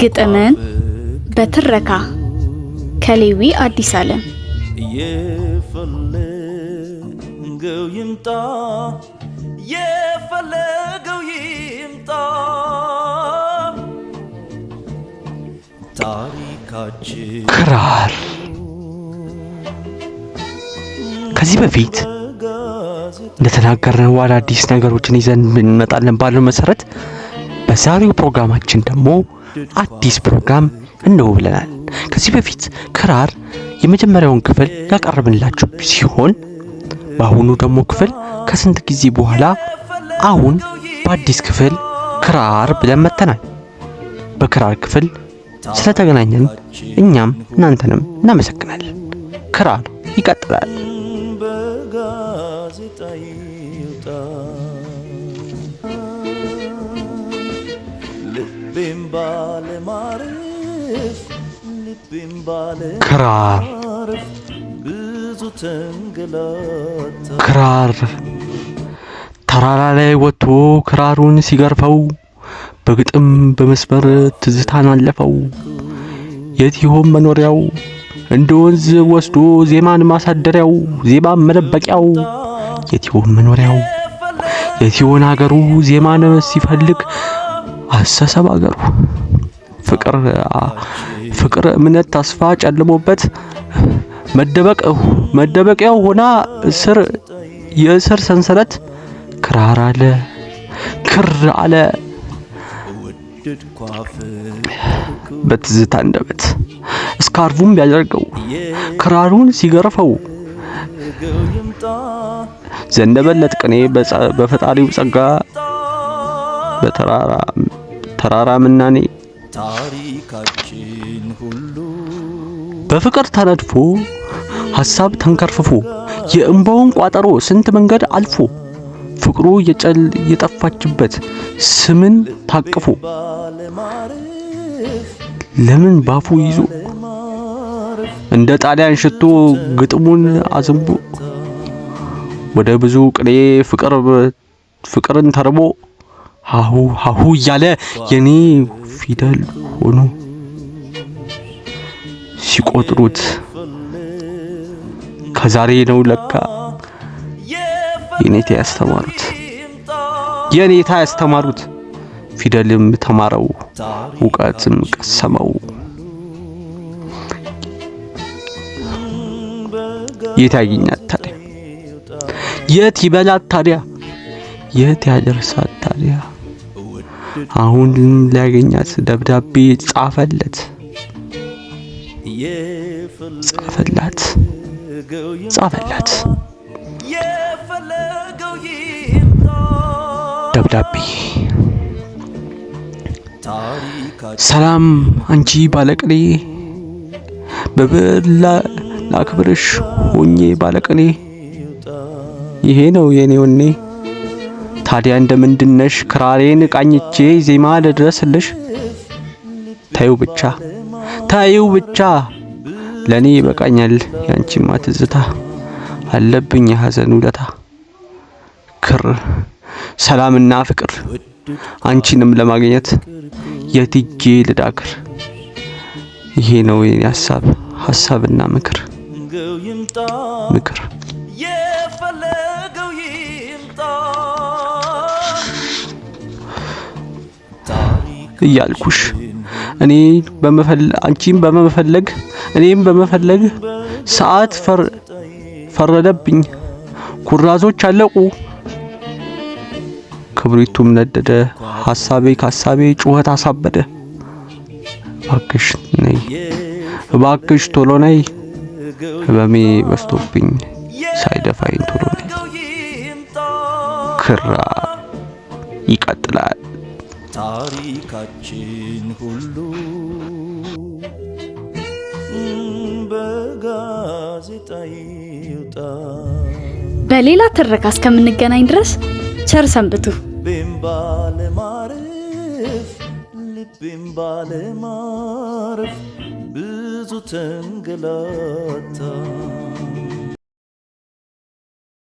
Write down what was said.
ግጥምን በትረካ ከሌዊ አዲስ ዓለም። የፈለገው ይምጣ፣ የፈለገው ይምጣ፣ ታሪካችን ክራር። ከዚህ በፊት እንደተናገርነው አዳዲስ ነገሮችን ይዘን እንመጣለን ባለው መሰረት በዛሬው ፕሮግራማችን ደግሞ አዲስ ፕሮግራም እነሆ ብለናል። ከዚህ በፊት ክራር የመጀመሪያውን ክፍል ያቀረብንላችሁ ሲሆን በአሁኑ ደግሞ ክፍል ከስንት ጊዜ በኋላ አሁን በአዲስ ክፍል ክራር ብለን መጥተናል። በክራር ክፍል ስለተገናኘን እኛም እናንተንም እናመሰግናለን። ክራር ይቀጥላል። በጋዜጣ ይውጣ፣ ልቤም ባለማረፍ፣ ልቤም ክራር። ባለማረፍ ብዙ ተንገላታ። ክራር ተራራ ላይ ወጥቶ ክራሩን ሲገርፈው በግጥም በመስመር ትዝታን አለፈው። የት ይሆን መኖሪያው? እንደ ወንዝ ወስዶ ዜማን ማሳደሪያው፣ ዜማን መደበቂያው። የት ይሆን መኖሪያው? የት ይሆን አገሩ? ዜማን ሲፈልግ አሰሰብ አገሩ። ፍቅር ፍቅር እምነት ተስፋ ጨልሞበት መደበቅ መደበቂያው ሆና እስር የእስር ሰንሰለት። ክራር አለ፣ ክር አለ በትዝታ አንደበት እስካርቡም ቢያደርገው ክራሩን ሲገርፈው ዘነበለት ቅኔ በፈጣሪው ጸጋ በተራራ ተራራ ምናኔ። ታሪካችን ሁሉ በፍቅር ተነድፎ ሐሳብ ተንከርፍፎ የእንባውን ቋጠሮ ስንት መንገድ አልፎ ፍቅሩ የጠፋችበት ስምን ታቅፎ ለምን ባፉ ይዞ እንደ ጣሊያን ሽቶ ግጥሙን አዝንቦ ወደ ብዙ ቅኔ ፍቅር ፍቅርን ተርቦ ሀሁ ሀሁ እያለ የኔ ፊደል ሆኖ ሲቆጥሩት ከዛሬ ነው ለካ የኔታ ያስተማሩት፣ የኔታ ያስተማሩት። ፊደልም ተማረው እውቀትም ቀሰመው። የት ያገኛት ታዲያ? የት ይበላት ታዲያ? የት ያደርሳት ታዲያ? አሁንም ሊያገኛት ደብዳቤ ጻፈለት፣ ጻፈላት፣ ጻፈላት የፈለገው ይምጣ ደብዳቤ። ታሪካችን ሰላም አንቺ ባለቅኔ፣ በብዕር ላክብርሽ ሆኜ ባለቅኔ፣ ይሄ ነው የኔ ወኔ። ታዲያ እንደምንድነሽ? ክራሬን ቃኝቼ ዜማ ልድረስልሽ። ታዩ ብቻ፣ ታዩ ብቻ፣ ለኔ ይበቃኛል ያንቺማ ትዝታ፣ አለብኝ የሐዘን ውለታ። ክር ሰላምና ፍቅር አንቺንም ለማግኘት የት ሄጄ ልዳክር? ይሄ ነው የኔ ሐሳብ፣ ሐሳብና ምክር። ይምጣ ምክር። የፈለገው ይምጣ እያልኩሽ እኔ በመፈለግ አንቺን በመፈለግ እኔም በመፈለግ ሰዓት ፈረደብኝ። ኩራዞች አለቁ፣ ክብሪቱም ነደደ። ሐሳቤ ካሳቤ ጩኸት አሳበደ። እባክሽ ነይ፣ እባክሽ ቶሎ ነይ፣ ህመሜ በዝቶብኝ ሳይደፋኝ ቶሎ ነይ። ክራ ይቀጥላል። ታሪካችን ሁሉ በጋዜጣ ይውጣ። በሌላ ትረካ እስከምንገናኝ ድረስ ቸር ሰንብቱ። ልቤም ባለማረፍ፣ ልቤም ባለማረፍ ብዙ ተንገላታ።